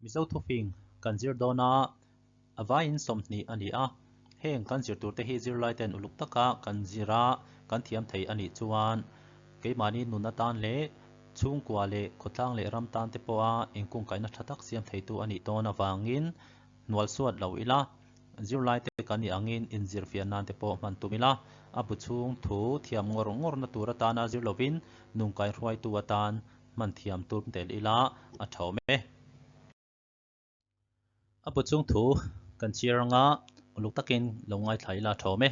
Mizo thufing kan zir dawn a, a vaiin 20 a ni a. Heng kan zir turte hi zirlai ten uluk taka kan zir a, kan thiam thei a nih chuan keimahni nun atan leh chhungkua leh khawtlang leh ram tan te pawha inkungkaihna tha tak siam theitu a nih dawn avangin hnual suat lo ila, zirlai te kan nih angin inzirfiah nan te pawh hman tum ila, a bu chhung thu thiam ngawr ngawrna tur atana zir lovin nungkai hruaitu atan hman thiam tum tel ila a tha awm e. A bu chung thu kan chhiar anga uluk takin lo ngaithla ila a tha awm e.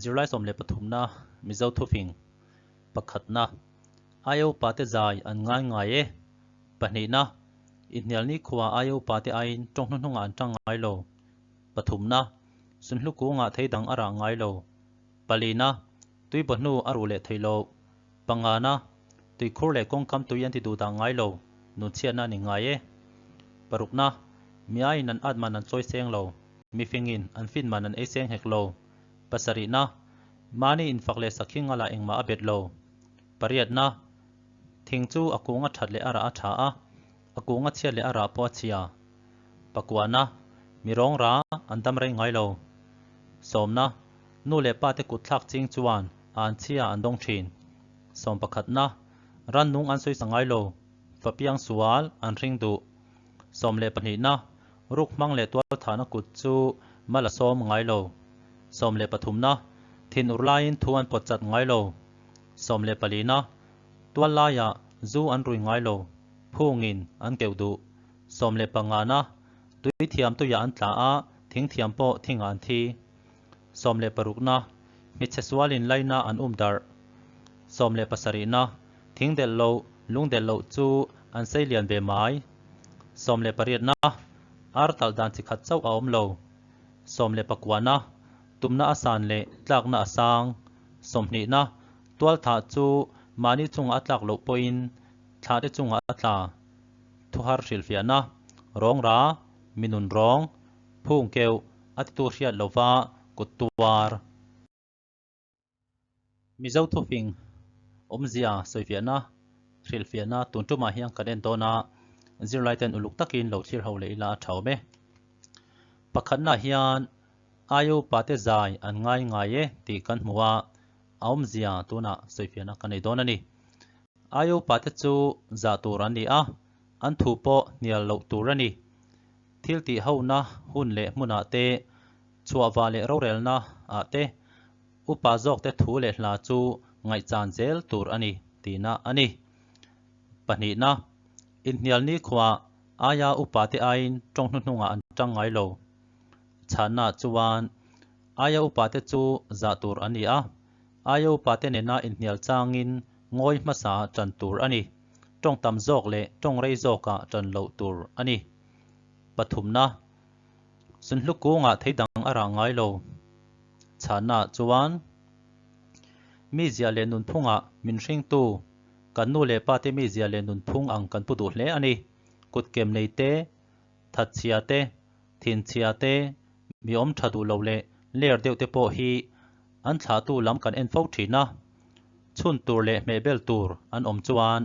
Zirlai 13na Mizo thufing pakhatna Aia upa te zai an ngai ngai e. Pahnihna Inhnial ni khua aia upa te aiin tawng hnuhnungah an tang ngai lo. Pathumna Sunhlu kungah thei dang a rah ngai lo. Palina Tuibawhnu a ruh leh thei lo. Pangana, tuikhur leh kawngkam tui an ti duh dah ngai lo, nunchhiatna a ni ngai e. Parukna, mi aiin an at man an chawi seng lo, mi fingin an fin man an ei seng hek lo. Pasarihna, mahni infak leh sakhi ngalah engmah a bet lo. Pariatna, thing chu a kung a that leh a rah a tha a, a kung a chhiat leh a rah pawh a chhia. Pakuana, mi rawng ra an dam rei ngai lo. Sawmna, Nu leh pa te kut thlak ching chuan a an chhia an dawng thin. 11na, Rannung an sawi sa ngai lo, fapiang sual an hring duh. 12na, Ruk hmang leh tual thahna kut chu mal a sawm ngai lo. 13na, Thin ur laiin thu an pawt chat ngai lo. 14na, Tual laiah zu an rui ngai lo, phungin an keuh duh. 15na, Tui thiam tuiah an tla a, thing thiam pawh thingah an thi. 16na, Hmeichhe sualin laina an um darh. 17na, Thing delh loh, lung delh loh chu an sei lian ve mai. 18na, Ar talh dan chi khat chauh a awm lo. 19na, Tumna a san leh tlakna a sang. 20na, Tual thah chu mahni chungah a tlak loh pawhin thlah te chungah a tla. Thuhar hrilhfiahna, Rawng ra, minun rawng, phung keuh, A titu hriat lova kut tuar. Mizo thufing awmzia sawifiahna, hrilhfiahna tun tumah hian kan en dawn a, zirlai ten uluk takin lo thlir ho leh ila a tha awm e. Pakhatnaah hian aia upa te zai an ngai ngai e tih kan hmu a, a awmzia tunah sawifiahna kan nei dawn a ni. Aia upa te chu zah tur an ni a, an thu pawh hnial loh tur a ni. Thil tih hona hun leh hmunah te, chhuahva leh rorelna ah te, upa zawk te thu leh hla chu ngaihchan zel tur a ni tihna a ni. Pahnihna, inhnial nikhua aia upa te aiin tawng hnuhnungah an tang ngai lo. Chhanna chuan aia upa te chu zah tur a ni a, aia upa te nena inhnial changin ngawi hmasa tan tur a ni. Tawng tam zawk leh tawng rei zawkah tan loh tur a ni. Pathumna, Sunhlu kungah thei dang a rah ngai lo. Chhanna chuan mi ziah leh nunphungah min hringtu kan nu leh pa te mi ziah leh nunphung ang kan pu duh hle a ni. Kutkem nei te, thatchhia te, thinchhia te, mi awm tha duh lo leh ler deuh te pawh hi an thlahtu lam kan en fo thin a. Chhun tur leh hmehbel tur an awm chuan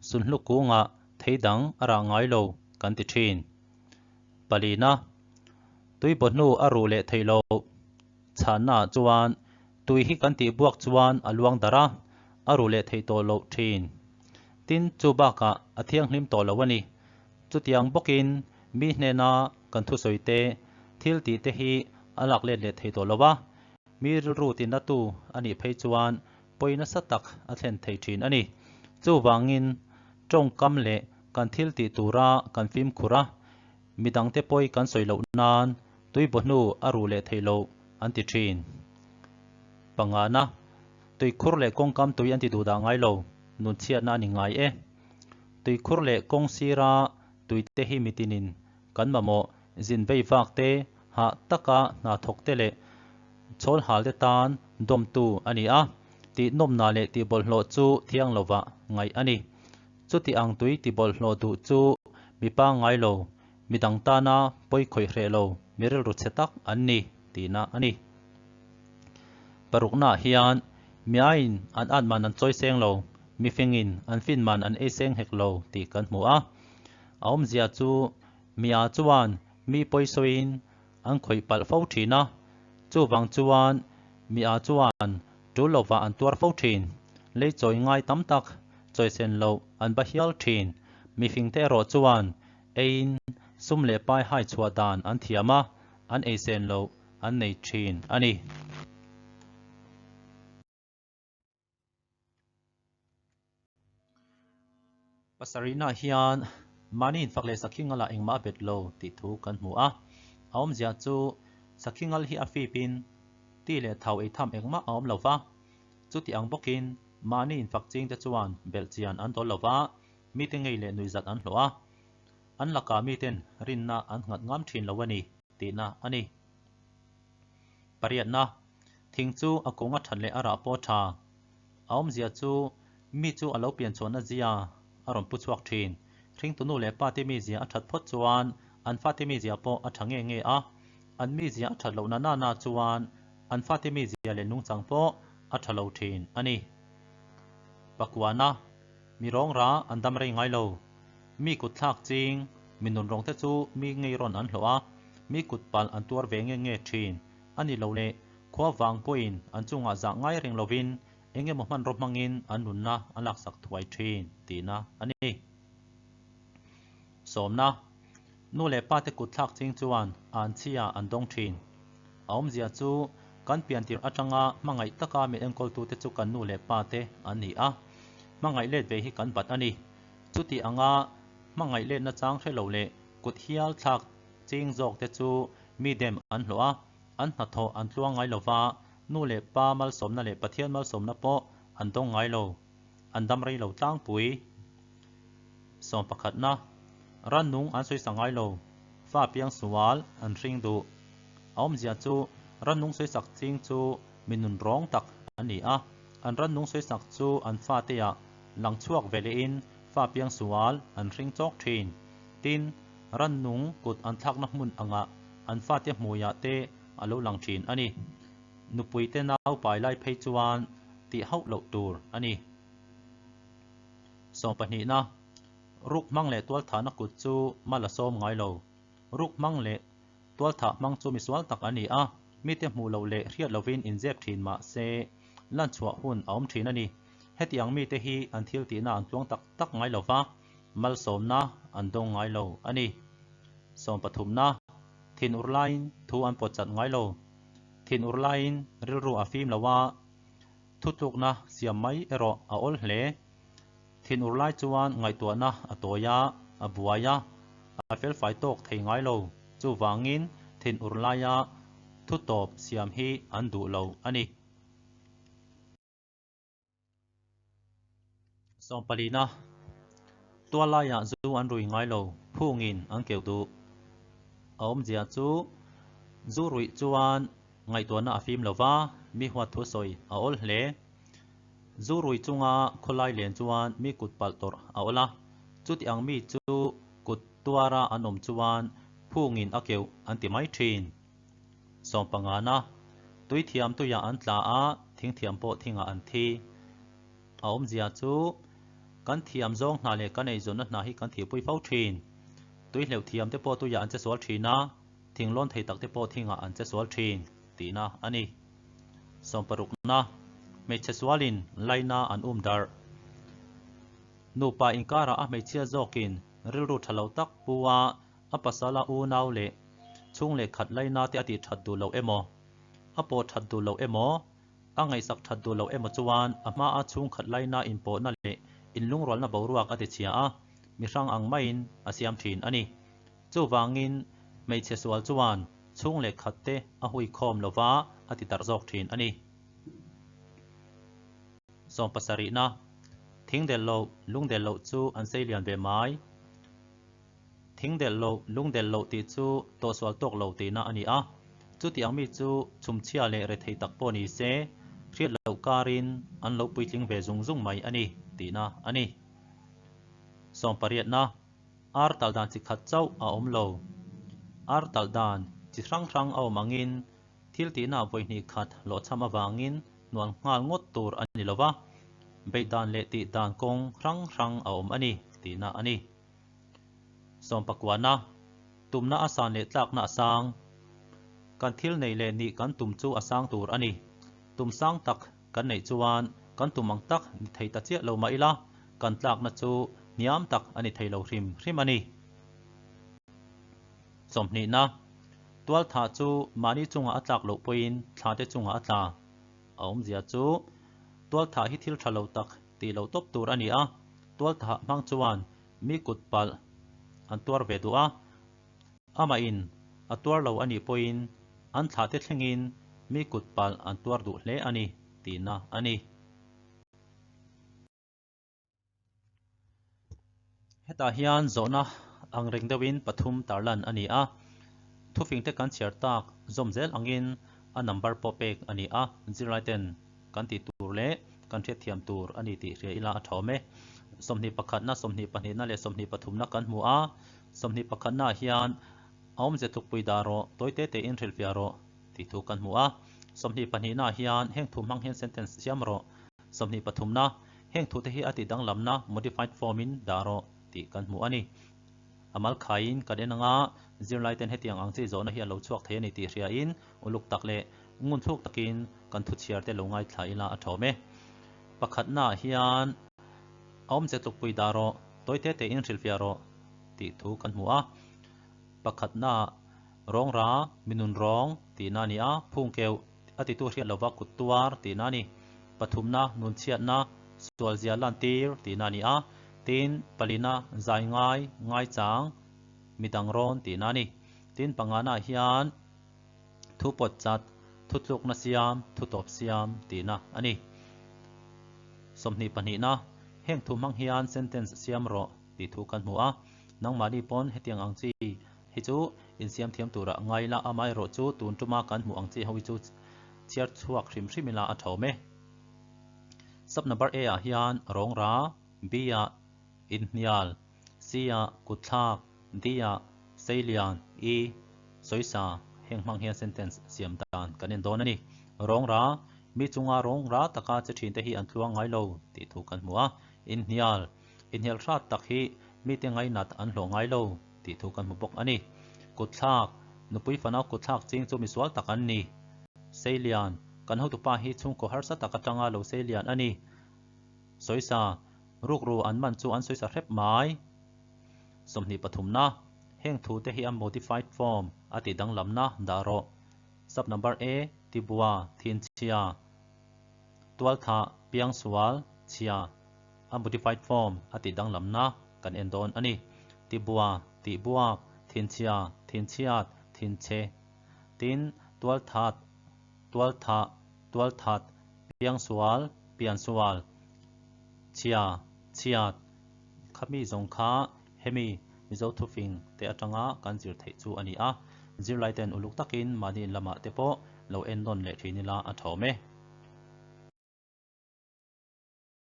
sunhlu kungah thei dang a rah ngai lo kan ti thin. Palina, Tuibaw hnu a ruh leh theih loh chhannaah chuan tui hi kan tih buak chuan a luang darh a, a ruh leh theih tawh loh thin. Tin, chu bakah a thianghlim tawh lo a ni. Chutiang bawkin mi hnena kan thusawi te, thil tih te hi a lak let leh thei tawh lo a, mi rilru tinatu a nih phei chuan pawi nasa tak a thlen thei thin a ni. Chuvangin tawngkam leh kan thil tih tura kan fimkhur a, midangte pawi kan sawi loh nan tuibaw hnu a ruh leh theih loh an ti thin. Pangana, tuikhur leh kawngkam tui an ti duh dah ngai lo, nunchhiatna a ni ngai e. Tuikhur leh kawng sira tuite hi mitinin kan mamawh zin vei vak te, hah taka hna thawk te leh chhawl hal te tan dawmtu a ni a, tih nawmna leh tih bawlhhlawh chu thiang lovah ngaih a ni. Chuti ang tui ti bawlhhlawh duh chu mi pangngai lo, mi dang tana pawi khawih hreh lo, mi rilru chhe tak an ni tihna a ni. Paruknaah hian miaiin an at man an chawi seng lo, mifingin an fin man an ei seng hek lo tih kan hmu a. A awmzia chu Mia chuan mi pawisawiin an khawih palh fo thin a, chuvang chuan Mia chuan tul lovah an tuar fo thin. Lei chawi ngai tam tak chawisen loh an ba hial thin. Mifingte erawh chuan eiin sum leh pai hai chhuah dan an thiam a, an eisen loh an nei thin a ni. Pasarihna hian mahni infak leh sakhingal ah engmah a bet lo tih thu kan hmu a. A awmzia chu sakhingal hi a fipin ti leh thau ei tham engmah a awm lo va. Chuti ang bawkin mahni infak chingte chuan belhchian an dawl lo va, mite ngei leh nuihzat an hlawh a. An lakah miten rinna an nghat ngam thin lo a ni tihna a ni. Pariatna, Thing chu a kung a that leh a rah pawh a tha. A awmzia chu mi chu a lo pian chhuahna zia a rawn pu chhuak thin. Hringtu nu leh pa te mizia a that phawt chuan an fate mizia pawh a tha nge nge a. An mizia a that lohna nana chuan an fate mizia leh nungchang pawh a tha lo thin a ni. Pakuana, Mi rawngra an dam rei ngai lo. Mi kut thlak ching, mi nun rawng te chu mi ngei rawn an hlawh a, mi kut palh an tuar ve nge nge thin. A ni lo le, khua vang pawhin an chungah zah ngai reng lovin eng emaw hmanraw hmangin an nunna an laksak thuai thin tihna a ni. Sawmna, Nu leh pa te kut thlak ching chuan an chhia an dawng thin. A awmzia chu kan pian tirh atanga hmangaih taka min enkawltute chu kan nu leh pa te an ni a, hmangaih let ve hi kan bat a ni. Chuti anga hmangaih letna chang hre lo leh kut hial thlak ching zawk te chu mi dem an hlawh a, an hnathawh an tluang ngai lo va, nu leh pa malsawmna leh Pathian malsawmna pawh an dawng ngai lo, an dam rei lo tlangpui. Sawm pakhatna, Rannung an sawisa ngai lo, fa piang sual an hring duh. A awmzia chu rannung sawisak ching chu mi nun rawng tak an ni a, an rannung sawisak chu an fateah lang chhuak ve lehin fa piang sual an hring chawk thin. Tin, rannung kut an thlakna hmun angah an fate hmuiah te a lo lang thin a ni. Nupuite nau pai lai phei chuan tih hauh loh tur a ni. Sawmpahnihna, Ruk hmang leh tualthahna kut chu mal a sawm ngai lo. Ruk hmang leh tualthah hmang chu misual tak a ni a, mite hmuh loh leh hriat lovin inzep thin mah se lanchhuah hun a awm thin a ni. Hetiang mite hi an thil tihna an tluang tak tak ngai lo va, malsawmna an dawng ngai lo a ni. Sawmpathumna, Thin ur laiin thu an pawt chat ngai lo. Thin ur laiin rilru a fim lo a, thutlukna siam mai erawh a awl hle. Thin ur lai chuan ngaihtuahna a tawi a, a buai a, a felfai tawk thei ngai lo. Chuvangin thin ur laia thu tawp siam hi an duh lo a ni. Sawmpalina, Tual laiah zu an rui ngai lo, phungin an keuh duh. A awmzia chu zu ruih chuan ngaihtuahna a fim lo va, mi huat thu sawi a awl hle. Zu rui chunga khawlai len chuan mi kut palh tawrh a awl a, chuti ang mi chu kut tuara an awm chuan phungin a keuh an ti mai thin. Sawmpangana, Tui thiam tuiah an tla a, thing thiam pawh thingah an thi. A awmzia chu kan thiam zawng hna leh kan eizawnna hna hi kan thihpui fo thin. Tui hleuh thiam te pawh tuiah an che sual thin a, thing lawn thei tak te pawh thingah an che sual thin tihna a ni. Sawmparukna, Hmeichhe sualin laina an um darh. Nupa inkarah a hmeichhia zawkin rilru tha lo tak pu a, a pasala unau leh chhung leh khat laina te a tih that duh loh emaw, a pawh that duh loh emaw, a ngaihsak that duh loh emaw chuan a hmaa chhung khat laina inpawhna leh inlungrualna boruak a tichhia a, mi hrang ang maiin a siam thin a ni. Chuvangin hmeichhe sual chuan chhung leh khat te a hui khawm lova a ti darh zawk thin a ni. Sawmpasarihna, Thing del loh, lung del loh chu an sei lian ve mai. Thing del loh, lung del loh tih chu tawhsual tawk lo tihna a ni a. Chuti ang mi chu chhumchhia leh rethei tak pawh ni se, hriat loh karin an lo puitling ve zung zung mai a ni tihna a ni. Sawmpariatna, Ar talh dan chi khat chauh a awm lo. Ar talh dan chi hrang hrang a awm angin thil tihna vawihnih khat hlawhchham avangin hnual nghal ngawt tur a ni lo va, beih dan leh tih dan kawng hrang hrang a awm a ni tihna a ni. Sawmpakuana, Tumna a san leh tlakna a sang. Kan thil nei leh nih kan tum chu a sang tur a ni. Tum sang tak kan neih chuan kan tum ang tak ni thei ta chiah lo mah ila, kan tlakna chu hniam tak a ni thei lo hrim hrim a ni. Sawmhnihna, Tualthah chu mahni chungah a tlak loh pawhin thlate chungah a tla. A awmzia chu tualthah hi thil tha lo tak tih loh tawp tur a ni a, tualthah hmang chuan mi kut palh an tuar ve duh a, amahin a tuar lo a nih pawhin an thlahte thlengin mi kut palh an tuar duh hle a ni tihna a ni. Hetah hian zawhna ang reng deuhin pathum tarlan a ni a, thufingte kan chhiar tak zawm zel angin a number pawh pek a ni a, zirlai ten kan tih tur leh kan hriatthiam tur a ni tih hria ila a tha awm e. 21 pakhatna, 22 pahnihna leh 22 pathumna kan hmu a, 22 pakhatna ah hian a awmze tlukpui dah rawh, tawi te tein hrilhfiah rawh tih thu kan hmu a, 22 pahnihna ah hian heng thu hmang hian sentence siam rawh. 20 pathumna, Heng thute hi a tih danglamna, modified form, in dah rawh tih kan hmu a ni. A mal khaiin kan en anga zirlaiten hetiang ang chi zawhna hi a lo chhuak thei a ni tih hriain uluk tak leh ngunthluk takin kan thuchhiar te lo ngaithla ila a thawm e. Pakhatnaah hian a awmze tlukpui dah rawh, tawi te tein hrilhfiah rawh tih thu kan hmu a. Pakhatnaah rawngra, minun rawng tihna a ni a, phungkeuh a titu hriat lova kut tuar tihna a ni. Pathumna, nunchhiatna, sualzia lantir tihna a ni a. Tin, palina, zai ngai, ngaichang, midang rawn tihna a ni. Tin, pangana hian thu pawt chat, thu tlukna siam, thu tawp siam tihna a ni. 20 pahnihna, heng thu hmang hian sentence siam rawh tih thu kan hmu a. Nangmahni pawn hetiang ang chi hi chu insiam thiam tura ngai ila, amaherawh chu tun tuma kan hmuh ang chi ho hi chu chhiar chhuak hrim hrim ila a tha awm e. Sub number A ah hian rawngra, B ah inhnial, C ah kutthlak, D ah seilian, E sawisa heng hmang hian sentence siam dan kan en dawn a ni. Rawngra, mi chunga rawngra taka che thin te hi an tluang ngai lo tih thu kan hmu a. Inhnial, inhnial hrat tak hi mite ngainat an hlawh ngai lo tih thu kan hmu bawk a ni. Kutthlak, nupui fanau kutthlak ching chu misual tak an ni. Seilian, kan hotupa hi chhungkaw harsa tak atanga lo seilian a ni. Sawisa, rukru an man chu an sawisa hrep mai. 20 pathumna, heng thu te hi a modified form a tih danglamna dah rawh. Sub number A, Tibua, Thinchhia, Tualthah, Piangsual, Chhia. A modified form a tih danglamna kan en dawn a ni. Tibua, tihbuak, thinchhia, thinchhiat, thinchhe. Tin, tualthat, tualthah, tualthat, piangsual, piansual, chhia, chhiat. Khami zawng kha hemi Mizo thufing te atanga kan zir theih chu a ni a. Zirlaiten uluk takin mahni in lamah te pawh lo en nawn leh thin ila a tha awm e.